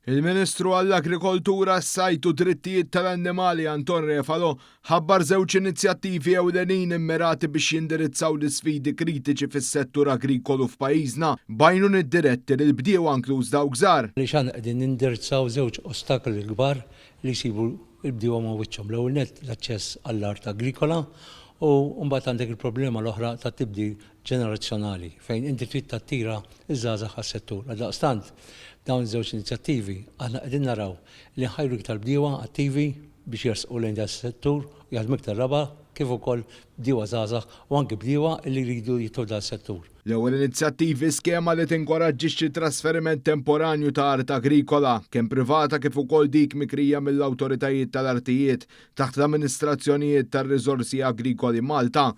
Il-Ministru għall-Agrikoltura, s-Sajd u Drittijiet tal-Annimali Anton Refalo ħabbar żewġ inizjattivi ewlenin immirati biex jindirizzaw l-isfidi kritiċi fis-settur agrikolu f'pajjiżna b'għajnuniet diretti lill-bdiewa inkluż dawk żgħar. Għaliex aħna qegħdin nindirizzaw żewġ ostakoli kbar li jsibu l-bdiewa ma' wiċċhom. L-ewwel nett l-aċċess għall-art agrikola u mbagħad għandek il-problema l-oħra tat-tibdil ġenerazzjonali fejn inti trid tattira ż-żgħażagħ għas-settur. Għaldaqstant, b'dawn iż-żewġ inizjattivi aħna qegħdin naraw li nħajru iktar bdiewa attivi biex jersqu lejn dan is-settur u jaħdmu iktar raba' kif ukoll bdiewa żgħażagħ u anki bdiewa li jridu jidħlu f'dan is-settur. L-ewwel inizjattivi skema li tinkoraġġixxi trasferiment temporanju ta' art agrikola, kemm privata kif ukoll dik mikrija mill-awtoritajiet tal-artijiet taħt l-amministrazzjonijiet tar-Riżorsi Agrikoli Malta.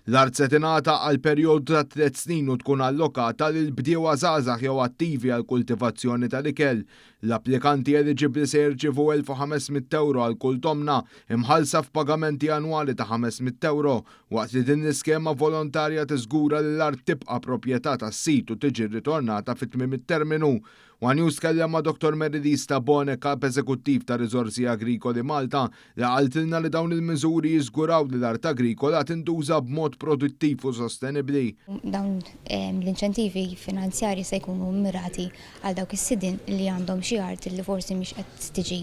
L-art se tingħata għal perjodu ta' tliet snin u tkun allokata lil bdiewa żgħażagħ jew attivi għall-kultivazzjoni tal-ikel. L-applikanti eliġibbli se jirċievu 1,500 ewro għal kull tomna, imħallsa f'pagamenti annwali ta' 500 ewro, waqt li din l-iskema volontarja tiżgura li l-art tibqa' proprjetà tas-sid u tiġi rritornata fi tmiem it-terminu. One News tkellem ma' Dottor Marylis Tabone, Kap Eżekuttiv ta' Riżorsi Agrikoli Malta, li qaltilna li dawn il-miżuri jiżguraw li l-art agrikola tintuża b'mod produttiv u sostenibbli. Dawn l-inċentivi finanzjarji se jkunu mmirati għal dawk is-sidien li għandhom xi art li forsi mhix qed tiġi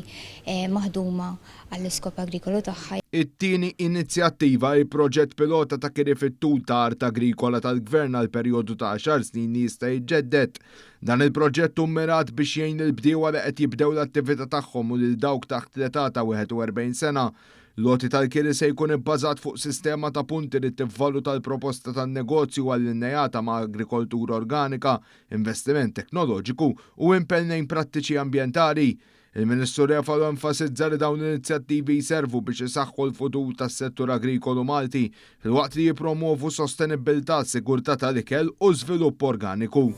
maħduma għall-iskop agrikolu tagħha. It-tieni inizjattiva hi proġett pilota ta' kiri fit-tul ta' art agrikola tal-Gvern għal perjodu ta' għaxar snin li jista' jiġġedded. Dan il-proġett hu mmirat biex jgħin lill-bdiewa li qed jibdew l-attività tagħhom u lil dawk taħt l-età ta' 41 sena. L-għoti tal-kiri se jkun ibbażat fuq sistema ta' punti li tivvaluta l-proposta tan-negozju allineata ma' agrikoltura organika, investiment teknoloġiku u impenn lejn prattiċi ambjentali. Il-Ministru Refalo enfasizza li dawn l-inizjattivi jservu biex isaħħu l-futur tas-settur agrikolu Malti filwaqt li jippromwovu sostenibbiltà, sigurtà tal-ikel u żvilupp organiku.